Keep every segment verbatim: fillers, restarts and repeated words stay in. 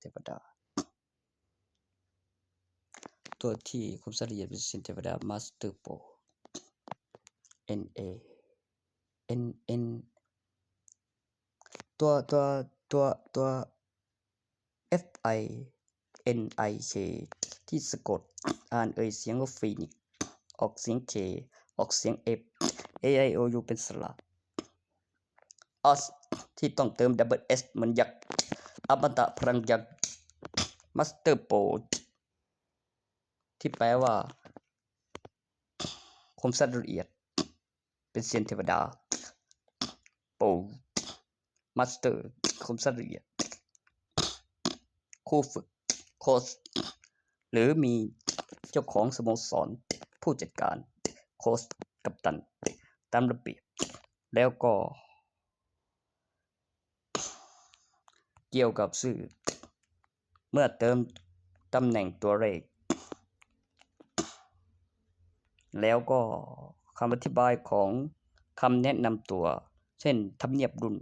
ทวดา ตัว T คมสั้นละเอียดเป็นเสียงเทวดา Master Pro N A N N ตัวตัวตัวตัว F I N I K ที่สะกดอ่านเอ่ยเสียงว่าฟีนิกซ์ ออกเสียง K ออกเสียง F A I O U เป็นสระ ออส ที่ต้องเติม double S เหมือนยักษ์ อมตะพลังยักษ์ Master Pro ที่แปลว่า คมสั้นละเอียด เป็นเสียงเทวดา Pro Master คมสั้นละเอียด ครูฝึก โค้ช หรือมีเจ้าของสโมสร ผู้จัดการ โค้ช กัปตัน ตามระเบียบ แล้วก็ เกี่ยวกับชื่อ เมื่อเติมตำแหน่งตัวเลข แล้วก็คำอธิบายของคำแนะนำตัว เช่น ทำเนียบรุ่น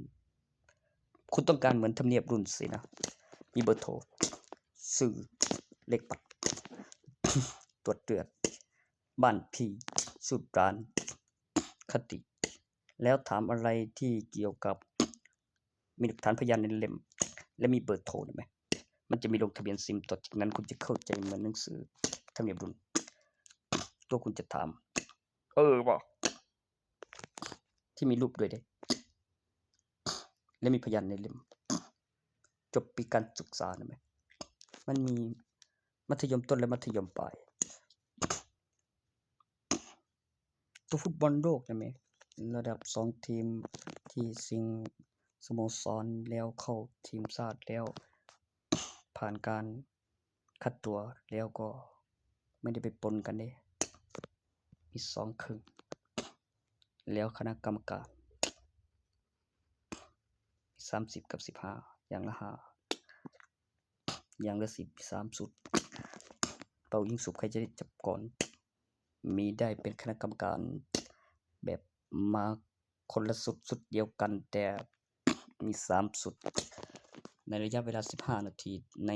คุณต้องการเหมือนทำเนียบรุ่นสินะ มีเบอร์โทร ชื่อ เลขบัตร ตรวจเลือด บ้านพี่ ชื่อร้าน คติ แล้วถามอะไรที่เกี่ยวกับ มีหลักฐานพยานในเล่ม และมีเบอร์โทรได้ไหม มันจะมีลงทะเบียนซิม ต่อจากนั้นคุณจะเข้าใจเหมือนหนังสือทำเนียบรุ่น ตัวคุณจะถาม เออว่ะ ที่มีรูปด้วยเด้ และมีพยานในเล่ม จบปีการศึกษาได้ไหม มันมีมัธยมต้นและมัธยมปลาย ตัวฟุตบอลโลกได้ไหม ระดับสองทีมที่ชิงสโมสรแล้วเข้าทีมชาติแล้ว ผ่านการคัดตัวแล้วก็ไม่ได้ไปปนกันเด้ มีสองครึ่ง แล้วคณะกรรมการ สามสิบกับสิบห้า อย่างละห้า อย่างละสิบ สามชุด เป่ายิงฉุบใครจะได้จับก่อน มีได้เป็นคณะกรรมการ แบบมาคนละชุด ชุดเดียวกัน แต่มีสามชุด ในระยะเวลาสิบห้านาที ใน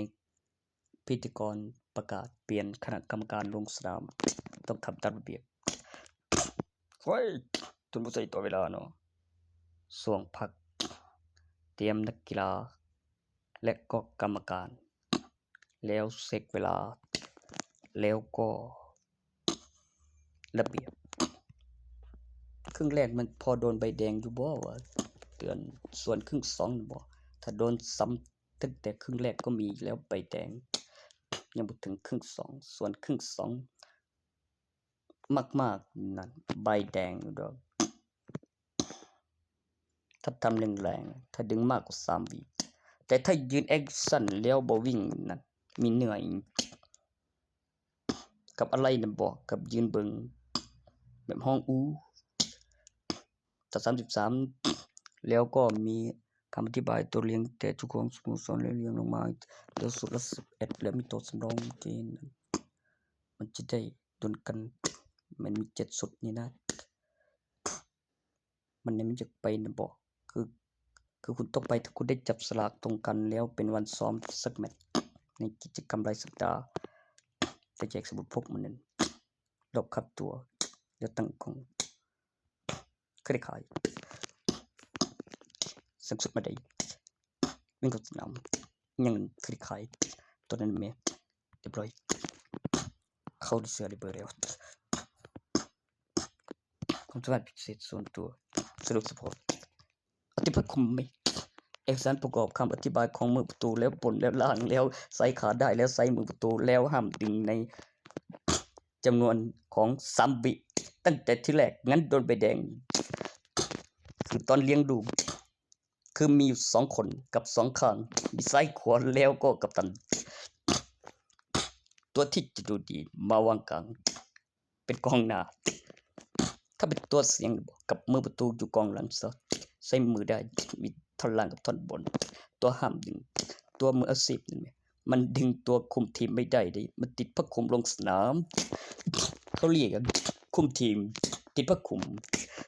พิธีกรประกาศเปลี่ยนคณะกรรมการลงสนาม ต้องทำตามระเบียบ เฮ้ย ทุนผู้ใส่ตัวเวลาเนาะ ช่วงพัก เตรียมนักกีฬา และก็กรรมการ แล้วเช็คเวลา แล้วก็ระเบียบ ครึ่งแรกมันพอโดนใบแดงอยู่บ่วะ เตือน ส่วนครึ่งสองบ่ ถ้าโดนซ้ำตั้งแต่ครึ่งแรกก็มีแล้วใบแดง ยังบ่ถึงครึ่งสอง ส่วนครึ่งสองมากๆ นั่น ใบแดงอยู่ดอก ถ้าทำแรงๆ ถ้าดึงมากกว่าสามวิ แต่ถ้ายืนแอคชั่นแล้วบ่วิ่งนั่น มีเหนื่อย กับอะไรนะบอก กับยืนเบิ่ง แบบฮ้องอู้ ตัด สามสิบสาม แล้วก็มีคำอธิบายตัวเรียงแต่เจ้าของสโมสรแล้วเรียงลงมา แล้วชุดละสิบเอ็ด แล้วมีตัวสำรองเกณฑ์ มันจะได้ดวลกัน มันมีเจ็ดชุดนี่นะ มันเนี่ยมันจะไปนะบอก คือ คือคุณต้องไป ถ้าคุณได้จับสลากตรงกันแล้วเป็นวันซ้อมสักแมตช์ ในกิจกรรมรายสัปดาห์ จะแจกสมุดพกมื้อนั้น รอบคัดตัว แล้วตั้งกล้อง เคยได้ขาย สั่งชุดมาได้ วิ่งเข้าสนาม ยังเคยได้ขาย ตอนนั้นแม่เรียบร้อย เข้าเสื้อเรียบร้อยแล้ว ความสามารถพิเศษส่วนตัว สะดวกสปอร์ต อธิบายคอมเมนต์ เอกสารประกอบคำอธิบายของมือประตู แล้วบนแล้วล่าง แล้วใส่ขาได้ แล้วใส่มือประตู แล้วห้ามดึงในจำนวนของสามวิ ตั้งแต่ที่แรก งั้นโดนใบแดง คือตอนเลี้ยงดู คือมีอยู่สองคนกับสองข้าง มีซ้ายขวา แล้วก็กัปตัน ตัวที่จะดูดีมาวางกลาง เป็นกองหน้า ถ้าเป็นตัวเสียงกับมือประตูอยู่กองหลังซะ ใช้มือได้ มีท่อนล่างกับท่อนบน ตัวห้ามดึง ตัวมืออาชีพนั่นแหละ มันดึงตัวคุมทีมไม่ได้เด้ มันติดผ้าคลุมลงสนาม เขาเรียกกันคุมทีม ติดผ้าคลุม